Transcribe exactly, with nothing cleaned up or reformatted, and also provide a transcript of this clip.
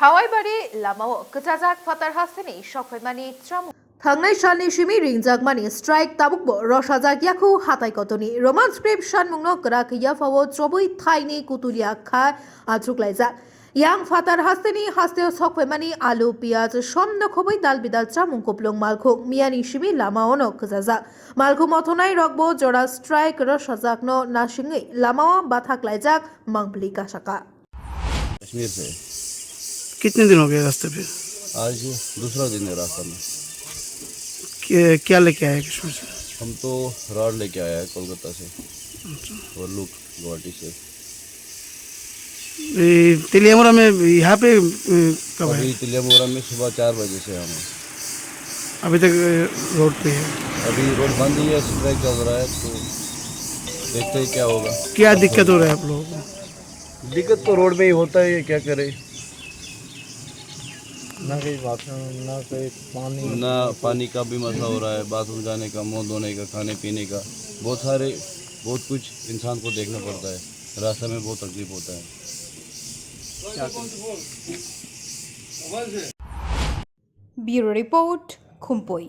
Awaibari lamao kwchajak phatar hasteni sokphaimani chamung. Thangnai salni simi ringjakmani strike tabukbo rosajak yakhu hatai kotorni. Roman script sanmungno kwrak yaphao chobwi thaini kutulia kha achuklaijak. Yang phatar hasteni hasteo sokphaimani alu, piyaj, somno khobwi dal bidal chamung kuplung malkhung miyani simi lamaono kwchajak. Malkhung mothonai rokbo jora strike rosajakno nasingwi lamao bathak laijak mangpili kasaka. Kashmir से। कितने दिन हो गए रास्ते पे? आज दूसरा दिन है रास्ता में। क्या, क्या लेके आए कश्मीर से? हम तो रॉड लेके आया है कोलकाता से। और लूट गुवाहाटी से। ये तेलियामुरा में यहाँ पे अ, कब है? अभी तिलियामुरा में सुबह चार बजे से हम हैं। अभी तक अ, रोड पे है। अभी रोड बंद ही है, स्ट्राइक चल रहा है, तो देखते हैं क्या होगा। क्या दिक्कत हो रहा है आप लोगों को? दिक्कत तो रोड में ही होता है, क्या करें। ना कोई बाथरूम, ना कोई पानी। ना पानी का भी मसला हो रहा है, बाथरूम जाने का, मुंह धोने का, खाने पीने का, बहुत सारे, बहुत कुछ इंसान को देखना पड़ता है। रास्ता में बहुत तकलीफ होता है। Bureau Report, Khumpui.